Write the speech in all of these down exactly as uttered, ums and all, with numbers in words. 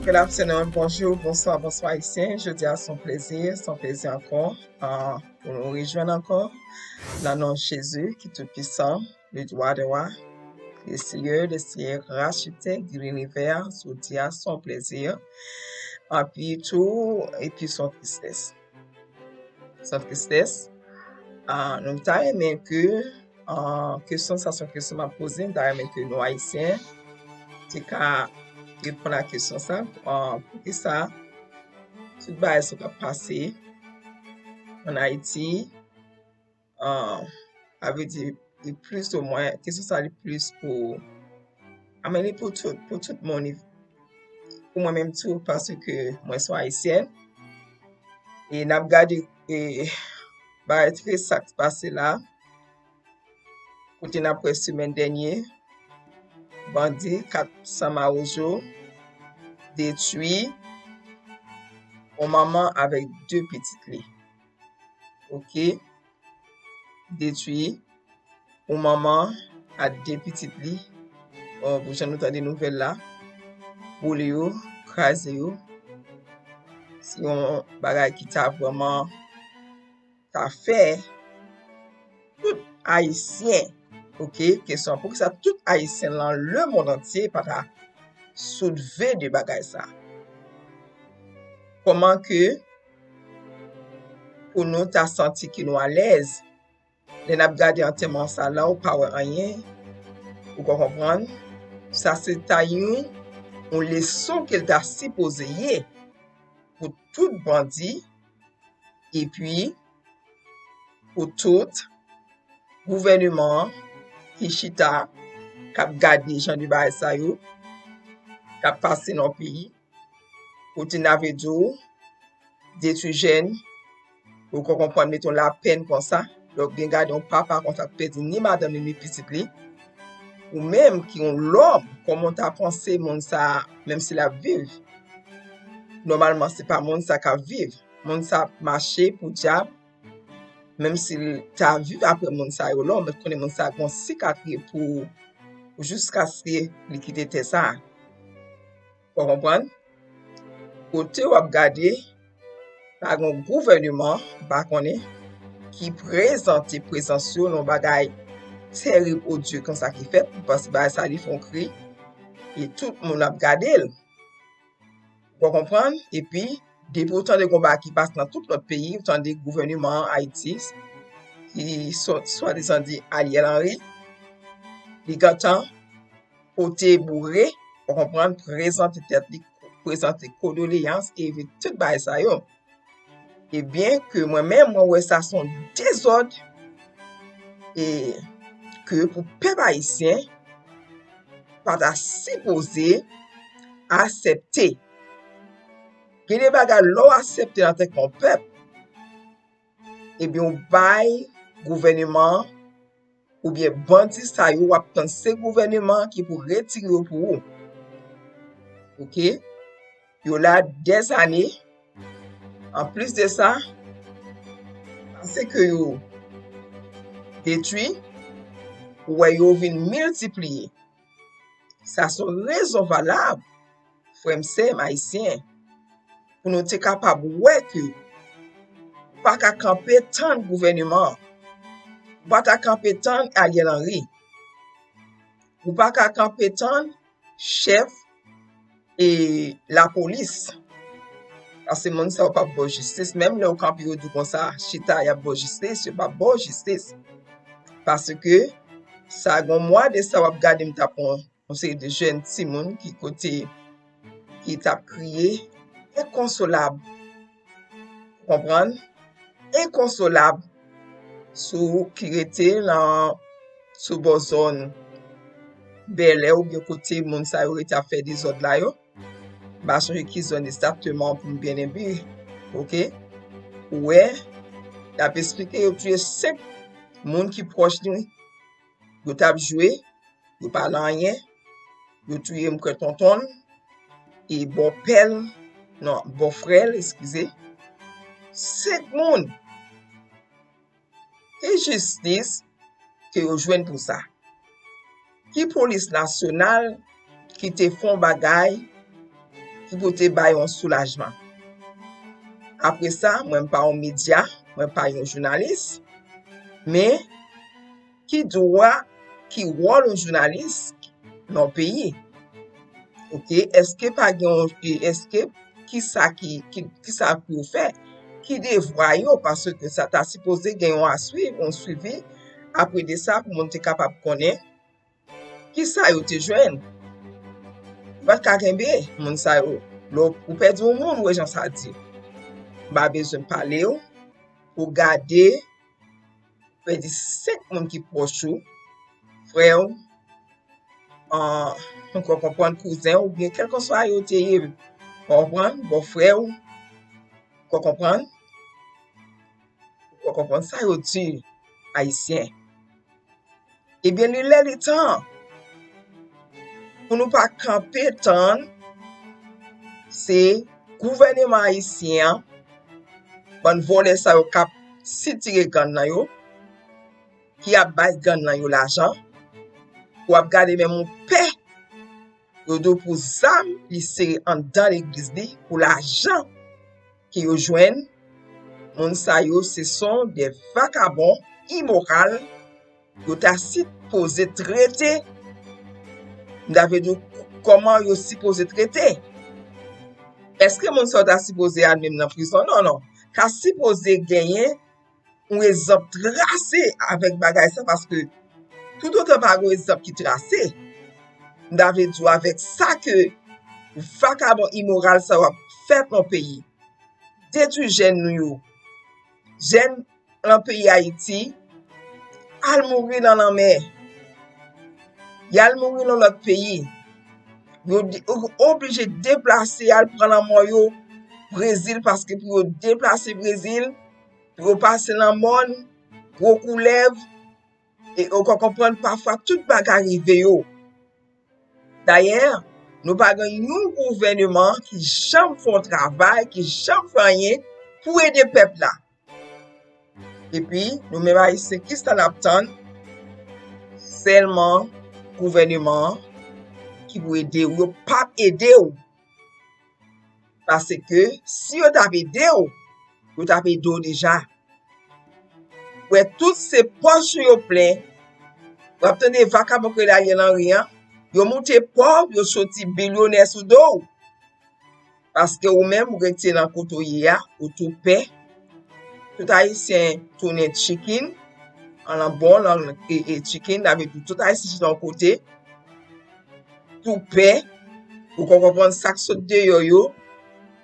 Ke lapè nan bonjou, bonswa, bonswa Ayisyen. Jodi a se yon plezi, se yon plezi ankò, ah, pou nou rejwenn ankò. Nan non Jezi ki tout pwisan, le rwa dè rwa, le Seyè dè seyè, rachitè de linivè, jodi a se yon plezi. Epi tou, epi se yon tristès. Se yon tristès. Ah, nou ta renmen ke, ah, kesyon sa se yon kesyon m ap poze, m ta renmen ke nou Ayisyen te ka reponn a kesyon sa, ah, poukisa tout bagay sa k ap pase ann Ayiti, ah, sa vle di, li plis ou mwen, kesyon sa li plis pou, I mean, li pou tout, pou tout moun, li, pou mwen menm tou, paske mwen se yon Ayisyèn. E n ap gade, e, bagay trist sa k pase la, kote n ap wè semèn dènye, bandi kat san Mawozo detwi yon manman avèk de pitit li. Oke? Detwi yon manman ak de pitit li. Bon, pou jan nou tande nouvèl la, boule yo, kraze yo. Se yon bagay ki ta vrèman, ta fè tout Ayisyen, oke, kesyon, poukisa tout Ayisyen nan lemonn antye pa ta soulve de bagay sa? Kòman ke pou nou ta santi ke nou alèz lè n ap gade antèman sa la, ou pa wè anyen, ou pa konprann? Sa se ta yon, yon leson ke l ta sipoze ye pou tout bandi, epi pou tout gouvèneman an ki chita, k ap gade jan de bagay sa yo k ap pase nan peyi, kote n ave di w, detwi jèn, ou ka konprann, mete yon lapèn konsa, lè w byen gade yon papa konsa k pèdi ni madanm li, ni pitit li, ou menm ki yon lòm, kòman w ta panse moun sa a, menm si l ap viv? Nòmalman, se pa moun sa k ap viv. Moun sa ap mache podyab, menm si l ta viv apre moun sa yo la, ou mèt konnen moun sa gon sikatri pou, pou jiskaske li kite tè sa. Ou konprann? Kote w ap gade, pa gon gouvèneman, m pa konnen, ki prezante prezans yo nan bagay tèrib, odye konsa ki fèt, paske bagay sa li fè yon kri, e tout moun ap gade l. Ou konprann? Epi, depi w tande gon bagay ki pase nan tout lòt peyi, w tande gouvèneman an Ayiti, ki swa-, swadizan di Ariel Henry, li gentan pote boure, ou konprann, prezante tèt li, prezante kondoleyans, e tout bagay sa yo. Ebyen, ke mwen menm, mwen wè sa se yon dezòd, e ke pou pèp ayisyen pa ta sipoze aksepte. Gen de bagay, lè w aksepte antanke yon pèp, ebyen, w bay gouvèneman an oubyen bandi sa yo, w ap tann se gouvèneman an ki pou retire yo pou ou. Oke? Yo la dèzane. Anplis de sa, paske yo detwi, ou wè yo vin miltipliye. Sa se yon rezon valab, frè m, sè m ayisyen, pou nou te kapab wè ke ou pa ka kanpe tann gouvèneman an. Ou pa ta kanpe tann Ariel Henry. Ou pa ka kanpe tann chèf e lapolis. Paske moun sa yo p ap ba w jistis. Menm lè w kanpe, yo di w konsa, chita, y ap ba w jistis, yo p ap ba w jistis. Paske sa gon mwa de sa w ap gade, m t ap yon, yon seri de jèn timoun ki kote, ki t ap kriye, enkonsolab. Ou konprann? Enkonsolab. Sou ki rete nan, sou bò zòn Bèlè oubyen kote moun sa yo rete ap fè dezòd la yo. M pa sonje ki zòn egzakteman pou m byen enbi, oke? Ou wè, l ap esplike yo touye senk moun ki pwòch li, yo t ap jwe, yo pa nan anyen, yo touye m kwè tonton l, e bòpè l, non, bòfrè l, eskize. Senk moun. Ki jistis ke yo jwenn pou sa? Ki polis nasyonal ki te fè yon bagay, ki pou te bay yon soulajman. Apre sa, mwen m pa yon medya, mwen pa yon jounalis, men ki dwa, ki wòl yon jounalis nan yon peyi? Oke, èske pa gen yon, èske kisa ki, ki, kisa pou yo fè? Ki devwa yo? Paske sa ta sipoze gen yon aswiv, yon swivi. Apre de sa, pou moun te kapab konnen kisa yo te jwenn. Ou pa t ka kenbe moun sa yo. Lè w pèdi yon moun, ou wè jan sa di. M pa bezwen pale w, ou gade, pèdi senk moun ki pwòch ou, frè w, an, ou ka konprann kouzen w, oubyen kèlkanswa yo te ye, ou konprann, bòfrè w, ou ka konprann, ou ka konprann sa yo di Ayisyen. Ebyen, li lè li tan pou nou pa kanpe tann se gouvèneman ayisyen an, bann vòlè sa yo k ap sitire gang nan yo, ki ap bay gang nan yo lajan, w ap gade menm yon pè, yo di w pou zam li sere anndan legliz li, pou lajan ke yo jwenn, moun sa yo se son de vakabon imoral, yo ta sipoze trete, m ta vle di w kòman yo sipoze trete. Èske moun sa yo ta sipoze al menm nan prizon? Non, non. Ta sipoze genyen yon egzanp trase avèk bagay sa, paske toutotan pa gen yon egzanp ki trase, m ta vle di w avèk sa ke vakabon imoral sa yo ap fè nan peyi, detwi jèn nou yo, jèn nan peyi Ayiti, al mouri nan lanmè, y al mouri nan lòt peyi, yo de- oblije deplase, al pran lanmò yo Brezil, paske pou yo deplase Brezil, pou yo pase nan mòn, gwo koulèv, e ou ka konprann pafwa tout bagay rive yo. Dayè, nou pa gen yon gouvèneman ki janm fè yon travay, ki janm fè anyen pou ede pèp la. Epi, nou menm Ayisyen, kisa n ap tann? Sèlman gouvèneman an ki pou ede w. Yo p ap ede w. Paske si yo t ap ede w, yo t ap ede w deja. Wè, tout se pòch yo plen. W ap tande vakabon k rele Ariel Henry an, yo moute pòv, yo soti bilyonè sou do w. Paske ou menm, ou rete nan kote w ye a, ou tou pè. Tout Ayisyen tounen chicken, an lan bon lang e, e chicken, sa vle di tout Ayisyen chita yon kote, tou pè, ou ka konprann sa k sot deyò yo,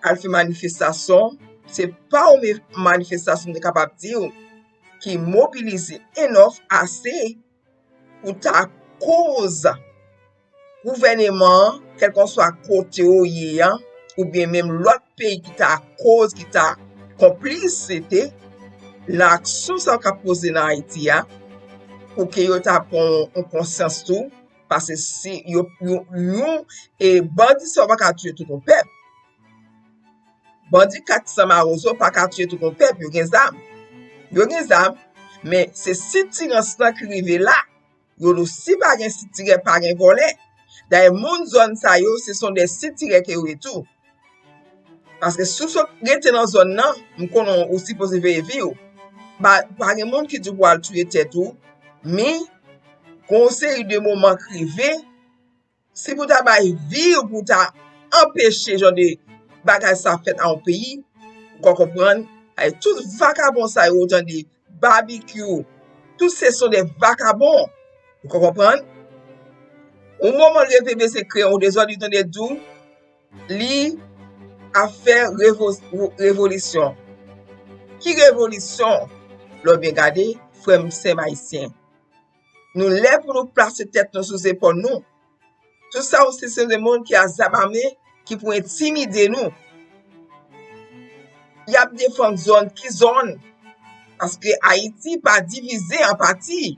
al fè manifestasyon, se pa yon me- manifestasyon m te kapab di w, ki mobilize enough ase pou ta koz gouvèneman an, kèlkanswa kote w ye an, oubyen menm lòt peyi ki ta koz, ki ta konplis, se te nan aksyon sa yo k ap poze nan Ayiti a, pou ke yo ta pran yon konsyans tou, paske si yo, yo, yon, e bandi sa yo pa ka tiye tout yon pèp. Bandi kat san Mawozo pa ka tiye tout yon pèp, yo gen zam. Yo gen zam, men se sitirans lan ki rive la. Yo di w si pa gen sitirè, pa gen vòlè. Dayè, moun zòn sa yo, se son de sitirè ke yo ye tou. Paske si w sot rete nan zòn nan, m konnen w sipoze veye vi w. Pa, pa gen moun ki di w pou al touye tèt ou, men gon seri de moman k rive, si pou ta bay vi w pou ta anpeche jan de bagay sa fèt a yon peyi, ou ka konprann, ay tout vakabon sa yo, ou tande, Babikyou, tout se son de vakabon, ou ka konprann. Yon moman l reve bese kreyon, dezòd li tande di w, li ap fè revo- revolisyon. Ki revolisyon? Lè w byen gade, frè m, sè m ayisyen, nou lè pou nou plase tèt nou sou zepòl nou. Tout sa yo se, se de moun ki a zam ame, ki pou entimide nou. Y ap defann zòn, ki zòn? Paske Ayiti pa divize an pati.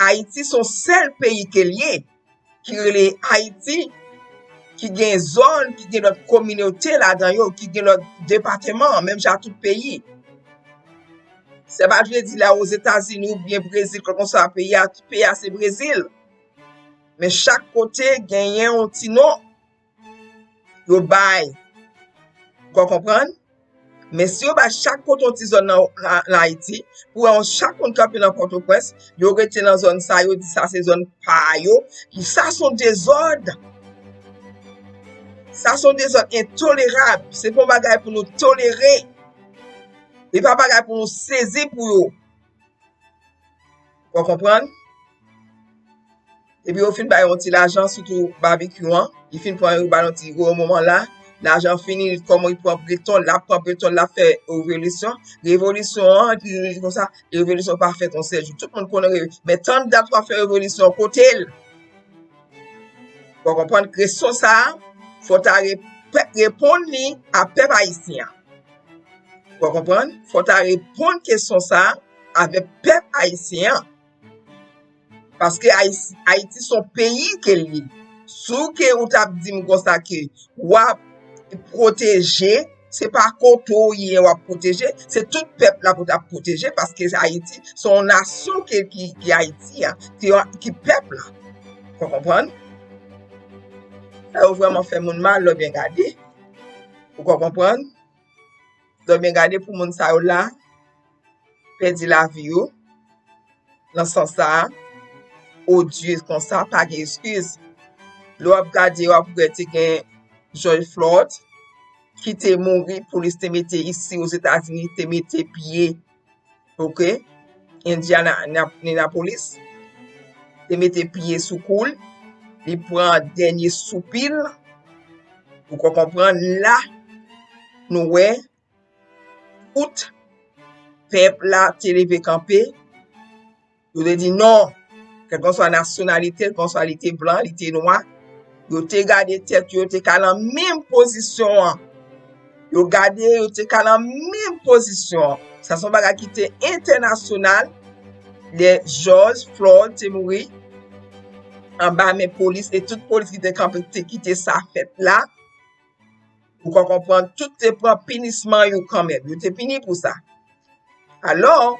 Ayiti se yon sèl peyi ke l ye, ki rele Ayiti, ki gen zòn, ki gen lòt kominote ladan yo, ki gen lòt depatman, menm jan tout peyi. Sa pa vle di la Ozetazini oubyen Brezil, kèlkanswa peyi a, tout peyi a se Brezil. Men chak kote genyen yon ti non. yo bay. Ou konprann? Men si yo bay chak kote yon ti zòn nan, nan, nan Ayiti, pou wè yon chak moun kanpe nan Pòtoprens, yo rete nan zòn sa, yo di sa se zòn pa yo, ki sa se yon dezòd. Sa se yon dezòd entolerab. Se pa yon bagay pou nou tolere. E pa bagay pou nou sezi pou yo. Ou konprann? Epi yo fin bay yon ti lajan, sitou Babekyou an. Li fin pran yo, ba yon ti gwo moman la. Lajan fini, kòman li pran breton, l ap pran breton, l ap fè revolisyon. Revolisyon an, li, li konsa, revolisyon pa fèt yon sèl jou. Tout moun konnen, men tann dat w ap fè revolisyon, kote l? Ou konprann? Kesyon sa a, fò ta re-, pèp reponn li a pèp ayisyen an. Ou konprann? Fò ta reponn kesyon sa a avèk pèp ayisyen an. Paske Ayis-, Ayiti se yon peyi ke l ye. Si w ke ou t ap di m konsa ke w ap pwoteje, se pa kote w ye w ap pwoteje, se tout pèp la pou t ap pwoteje, paske Ayiti se yon nasyon ke, ki, ki Ayiti a, ki, ki pèp la. Ou konprann? Sa yo vrèman fè moun mal, lè w byen gade. Ou konprann? Lè w byen gade pou moun sa yo la, pèdi lavi yo, nan sans sa a, odye konsa, pa gen eskiz. Lè w ap gade, w ap wè te gen George Floyd, ki te mouri, polis te mete isi Ozetazini, te mete pye, oke, Indiana, Indianapolis, te mete pye sou kou l, li pran dènye soupi l, ou konprann la, nou wè, tout pèp la te leve kanpe, yo te di non, kèlkanswa nasyonalite l, konswa li te blan, li te nwa, yo te gade tèt yo, yo te ka nan menm pozisyon an. Yo gade, yo te ka nan menm pozisyon an. Sa se yon bagay ki te entènasyonal. Lè George Floyd te mouri anba men polis, e tout polis ki te kanpe te kite sa fèt la, ou ka konprann, tout te pran pinisman yo kanmenm. Yo te pini pou sa. Alò,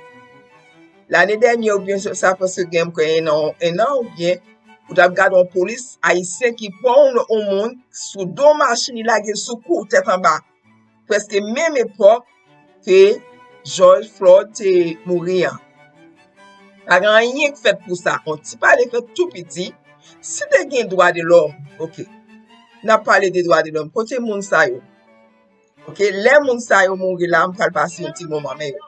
lane dènye oubyen sa, sa prèske gen, m kwè, en an, en an oubyen, ou t ap gade yon polis ayisyen ki pran yon, yon moun sou do machin, li lage l sou kou, tèt anba. Prèske menm epòk ke George Floyd te mouri an. Pa gen anyen k fèt pou sa. Yon ti pale fèt tou piti. Si te gen dwa de lòm, oke. N ap pale de dwa de lòm. Kote moun sa yo? Oke, lè moun sa yo mouri la, m pral pase yon ti moman, men yo.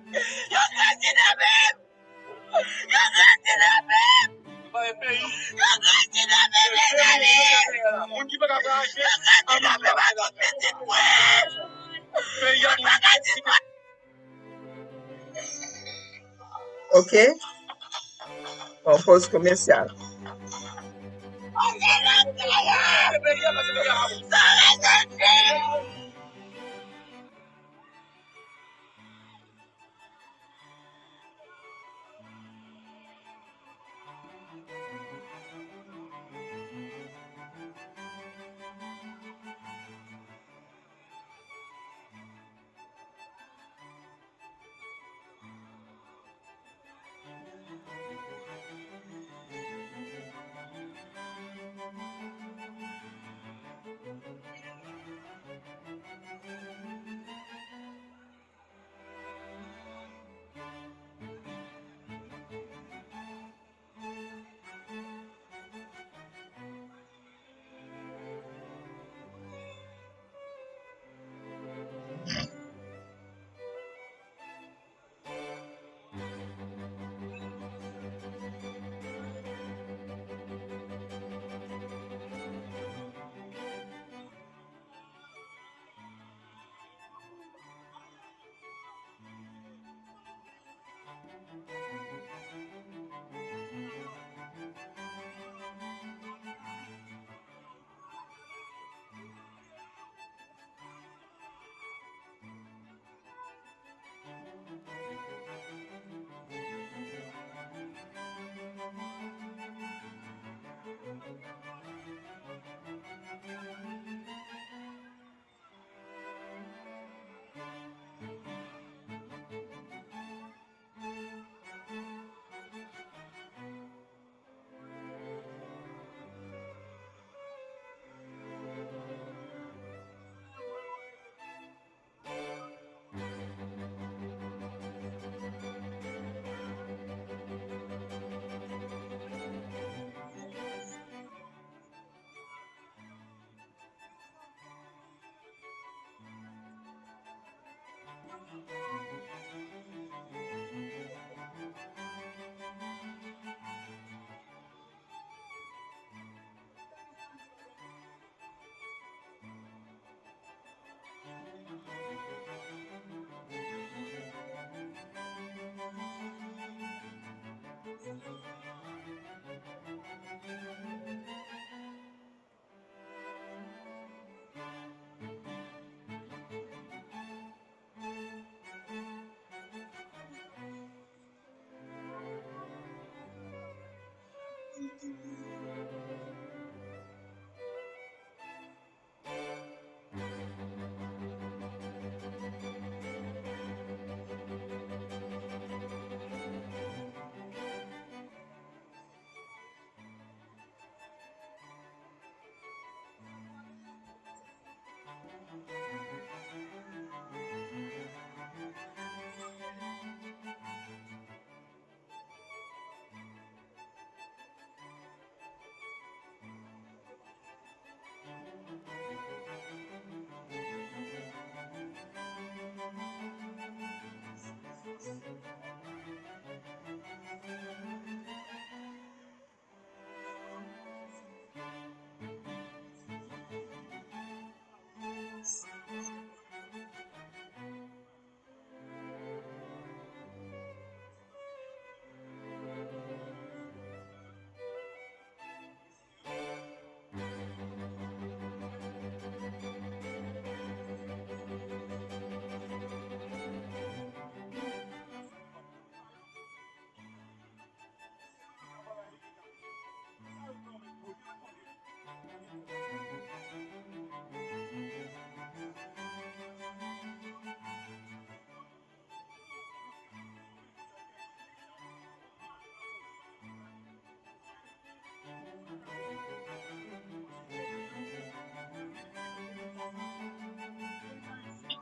Yo kidnape m! Yo kidnape m, mezanmi! Moun ki pa ka fè aje, ann ann. Peyi a. Ok. Bon, pòz komèsyal.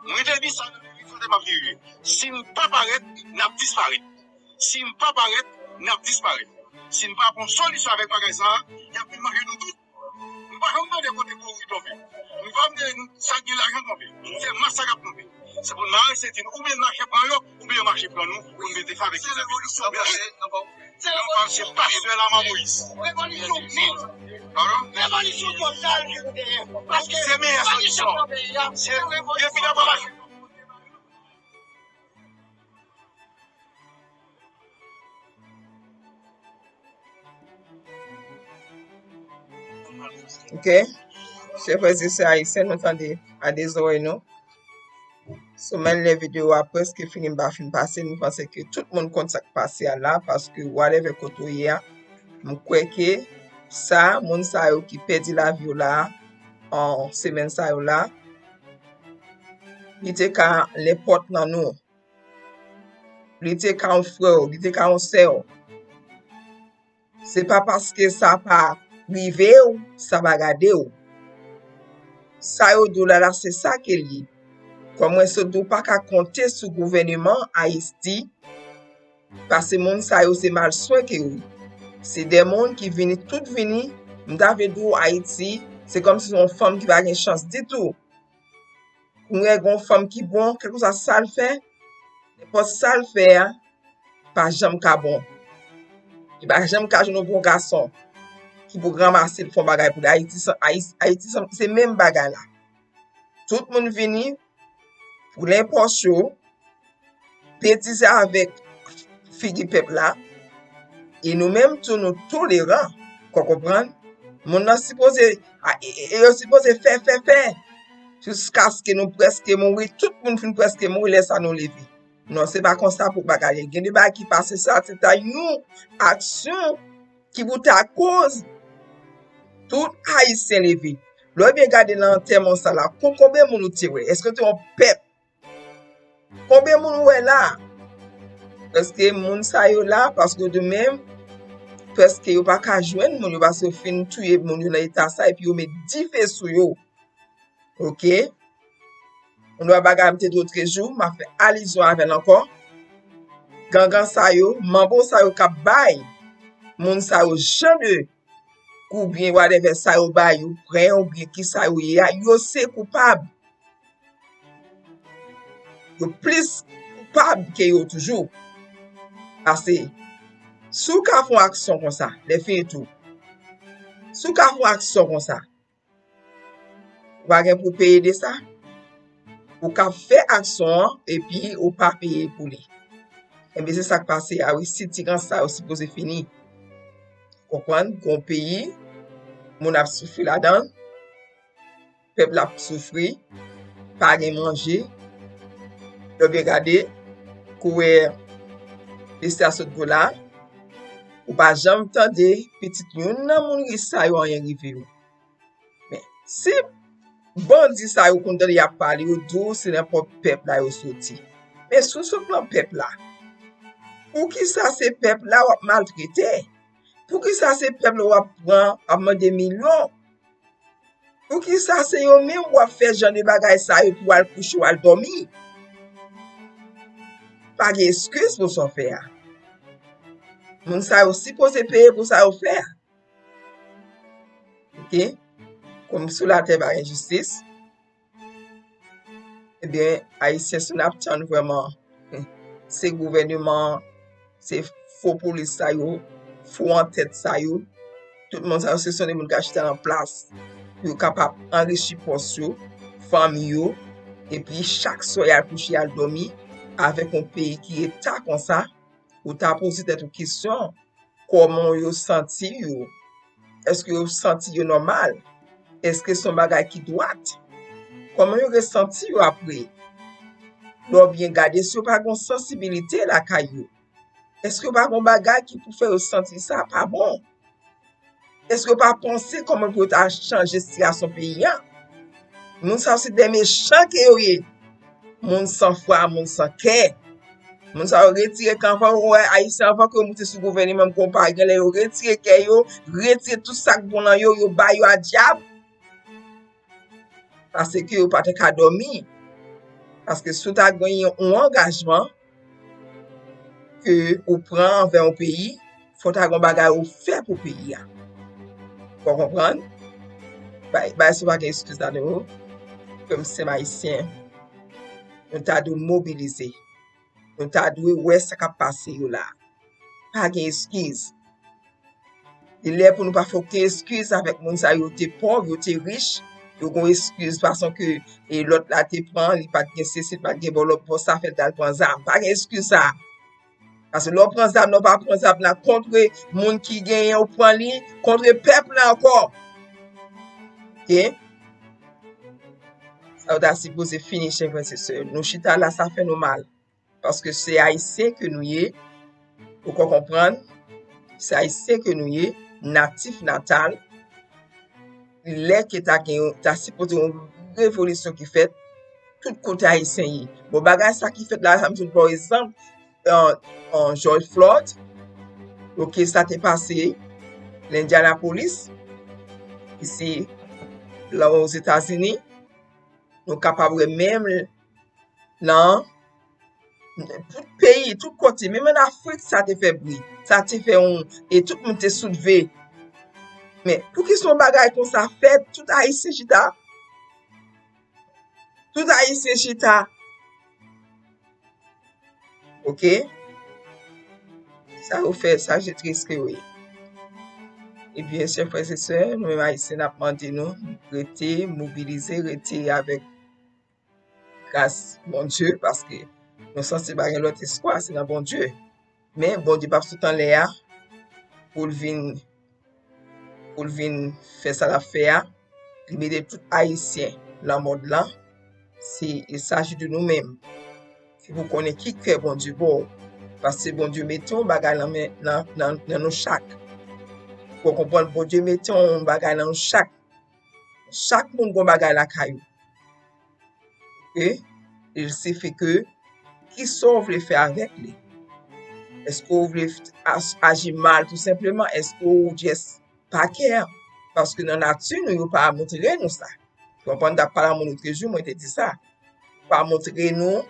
Mwen te di sa nan emisyon te m ap dirije. Si m pa parèt, n ap disparèt. Si m pa parèt, n ap disparèt. Si n pa pran solisyon avèk bagay sa a, y ap vin manje nou tout. Nou pa janm tande kote kouri tonbe. Nou pa tande sa k gen lajan tonbe. Se mas sa k ap tonbe. Se pou n mare senti n, oubyen n mache pran yo, oubyen yo mache pran nou, pou n mete fabrik. Se revolisyon. Se revolisyon. Se pastè Lama Moyiz. Revolisyon nèt. Pardon? Revolisyon total ke nou genyen. Paske se meyè solisyon. Se depi nan papa Ok. Chè frè e sè ayisyen, nou tande a de zòrèy nou. Sou menm lè videyo a prèske fini, m pa fin pase, m panse ke tout moun konn sa k pase a la, paske whatever kote w ye a, m kwè ke sa, moun sa yo ki pèdi lavi yo la, an semèn sa yo la, li te ka nenpòt nan nou. Li te ka yon frè w, li te ka yon sè w. Se pa paske sa pa rive w, sa pa gade w. Sa yo di w la, la, se sa ke l ye. Kòm mwen sot di w, pa ka konte sou gouvèneman Ayiti, paske moun sa yo se malswen ke yo ye. Se de moun ki vini, tout vini, m ta vle di w Ayiti, se kòmsi se yon fanm ki pa gen chans ditou. Ou wè gen yon fanm ki bon, kèlkeswa sa l fè, nenpòt sa l fè a, pa janm ka bon. Li pa janm ka jwenn yon bon gason ki pou ranmase l fè yon bagay pou li. Ayiti, se, Ayiti, Ayiti se, se menm bagay la. Tout moun vini pou lenpòs yo, betize avèk figi pèp la, e nou menm tou nou toleran, ou konprann? Moun nan sipoze, a, e, e, e yo sipoze fè, fè, fè, jiskaske nou prèske mouri, tout moun fin prèske mouri, lè sa nou leve. Non, se pa konsa pou bagay ye. Gen de bagay ki pase sa, se ta yon aksyon ki pou ta koz tout Ayisyen leve. Lè w byen gade nan antèman sa la, kon, konbyen moun ou te wè? Èske te yon pèp? Konbyen moun ou wè la? Paske moun sa yo la, paske yo di menm, paske yo pa ka jwenn moun yo, paske yo fin touye moun yo nan eta sa, epi yo met dife sou yo. Ok? Yon lòt bagay m te di w trè jou, m ap fè alizyon avè l ankò. Gangan sa yo, manbo sa yo k ap bay moun sa yo jan de kou oubyen whatever sa yo ba yo, pran oubyen kisa yo ye a, yo se koupab. yo plis koupab ke yo toujou. Paske, si w ka fè yon aksyon konsa, lè fini tou, si w ka fè yon aksyon konsa, ou pa gen pou peye de sa. Ou ka fè aksyon an, epi ou pa peye pou li. Enben, se sa k pase a wi, sitirans sa yo sipoze fini. Konprann, gon peyi, moun ap soufri ladan l, pèp la ap soufri, pa gen manje. Lè w byen gade, kouwè Lestè a sot do la, ou pa janm tande pitit youn nan moun rich sa yo anyen rive yo. Men, si bandi sa yo konn tande y ap pale, yo di w se nenpòt pèp la yo soti. Men si w sot nan pèp la, poukisa se pèp la w ap maltrete? Poukisa se pèp la w ap pran, ap mande milyon? Poukisa se yo menm w ap fè jan de bagay sa yo pou w al kouche, w al dòmi? Pa gen eskiz pou sa w fè a. Moun sa yo sipoze peye pou sa yo fè a. Oke? Kòm sou latè pa gen jistis, ebyen, Ayisyen, si n ap tann vrèman, se gouvèneman, se fo polis sa yo, fo antèt sa yo, tout moun sa yo, se son de moun k ap chita nan plas pou yo kapab anrichi pòs yo, fanmi yo, epi chak swa y al kouche, y al dòmi, avèk yon peyi ki eta konsa, ou ta poze tèt ou kesyon, kòman yo santi yo? Èske yo santi yo nòmal? Èske se yon bagay ki dwat? Kòman yo resanti yo apre? Lè w byen gade, èske yo pa gen sansibilite lakay yo? Èske yo pa gen bagay ki pou fè yo santi sa pa bon? Èske yo pa panse kòman pou yo ta chanje sitiyasyon peyi a? Moun sa yo se de mechan ke yo ye. Moun san fwa, moun san kè. Moun sa yo retire kè anvan yo wè Ayisyen anvan ke yo moute sou gouvèneman m konpare gen lè yo retire kè yo, retire tout sa k bon nan yo, yo ba yo a dyab. Paske yo pa te ka dòmi. Paske si w ta genyen yon angajman ke ou pran anvè yon peyi, fò w ta gen yon bagay ou fè pou peyi a. Fò w konprann? Bay, bay sa pa gen eskiz ladan yo. Frè m, sè m ayisyen, nou ta dwe mobilize. Nou ta dwe wè sa k ap pase yo la. Pa gen eskiz. Li lè pou nou pa fè okenn eskiz avèk moun sa yo, te pòv, yo te rich, yo gon eskiz fason ke e lòt la te pran, li pa t gen sesi, li pa t gen bò, lòt bò sa fè l t al pran zam. Pa gen eskiz sa. Paske lè w pran zam nan, w pa pran zam nan kont moun ki genyen, ou pran li kont pèp la ankò. Oke? Sa yo ta sipoze fini, chè frè e sè. Nou chita la, sa fè nou mal. Paske se Ayisyen ke nou ye, ou ka konprann, se Ayisyen ke nou ye, natif natal, lè ke ta gen, ta sipoze yon revolisyon ki fèt, tout kote Ayisyen ye. Bon, bagay sa ki fèt la, sa m sot ba w egzanp, an, an George Floyd, oke, sa te pase Indianapolis, isi, la Ozetazini, nou kapab wè menm nan tout peyi, tout kote, menm an Afrik, sa te fè bri. Sa te fè yon, e tout moun te soulve. Men, pou ki se yon bagay konsa fèt, tout Ayisyen chita. Tout Ayisyen chita. Oke? Sa yo fè, sa je tris ke yo ye. Ebyen, chè frè e sè, nou menm Ayisyen, n ap mande nou, rete mobilize, rete avèk gras Bondye, paske nou sanse pa gen lòt espwa, se nan Bondye. Men Bondye p ap sot anlè a pou l vin, pou l vin fè sa l ap fè a. Li mete tout Ayisyen nan mond lan. Se, il s'agit de nou menm. Se pou konnen ki kè Bondye ba w. Paske Bondye mete yon bagay nan men, nan, nan, nan nou chak. Fò w konprann, Bondye mete yon bagay nan nou chak. Chak moun gon bagay lakay ou. Oke? Il sifi ke, kisa w vle fè avèk li? Èske w vle aj-, aji mal tou senpleman? Èske w just pa kè? Paske nan nati nou, yo pa montre nou sa. Konprann, t ap pale a moun lotrejou, mwen te di sa. Pa montre nou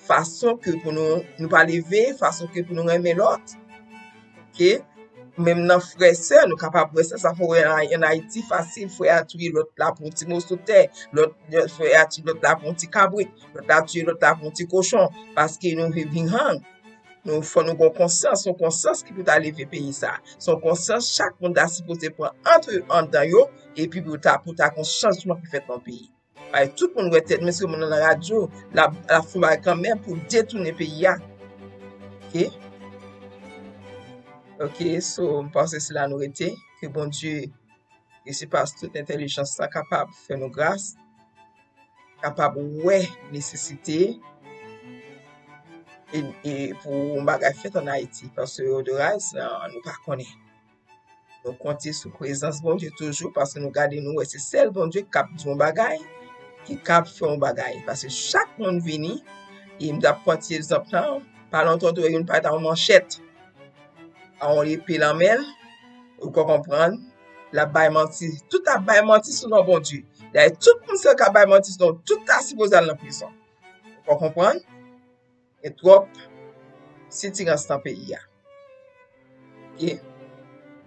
fason ke pou nou, nou pa leve, fason ke pou nou renmen lòt. Oke? Menm nan frè sè, nou kapab wè sa, sa fè w wè an Ayiti fasil, frè a touye lòt la pou yon ti moso tè, lòt, lòt frè a touye lòt la pou yon ti kabrit, lòt la touye lòt la pou yon ti kochon, paske nou vin hang. Nou fò nou gon konsyans, yon konsyans ki pou ta leve peyi sa. Se yon konsyans chak moun ta sipoze pran antre anndan yo, epi pou ta, pou ta gon chanjman ki fèt nan peyi. Bay tout moun wè tèt, mesye moun nan radyo, l ap, l ap fè bagay kanmenm pou detounen peyi a. Ok? Ok, so, m panse se la nou rete. Ke Bondye, ki sipas tout entèlijans la, kapab fè nou gras, kapab wè nesesite e, e pou yon bagay fèt an Ayiti, paske otherwise, nou pa konnen. Nou konte sou prezans Bondye toujou, paske nou gade, nou wè se sèl Bondye k ap di yon bagay, ki kab fè yon bagay. Paske chak moun vini, e m t ap pran ti egzanp lan, pa lontan w te wè youn parèt ak yon manchèt, ak yon epe nan men l, ou ka konprann, l ap bay manti. Tout ap bay manti sou non Bondye. Dayè, tout moun sa k ap bay manti sou non, tout ta sipoze al nan prizon. Ou ka konprann? Gen twòp sitirans nan peyi a. Ok?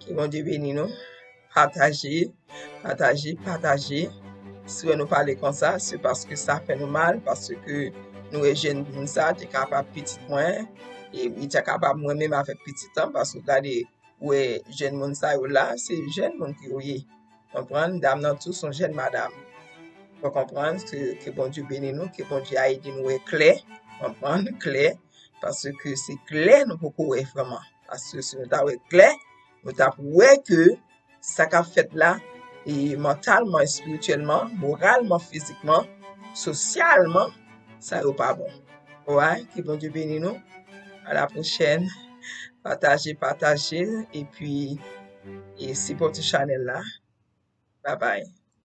Ke Bondye beni nou. Pataje, pataje, pataje. Si w wè nou pale konsa, se paske sa fè nou mal, paske nou wè jèn moun sa te kapab pitit mwen, e li te kapab mwen menm avèk pitit an, paske gade, wè jèn moun sa yo la, se jèn moun ki yo ye. Konprann? Dam nan tou se yon jèn madanm. Fò konprann ke, ke Bondye beni nou, ke Bondye a ede nou wè klè. Konprann? Klè. Paske se klè nou poko wè vrèman. Paske si nou ta wè klè, nou t ap wè ke sa k ap fèt la, e mantalman, espirityèlman, moralman, fizikman, sosyalman, sa yo pa bon. Alright? Ke Bondye beni nou. A la pwochèn. Pataje, pataje, epi, e sipòte chanèl la. Babay.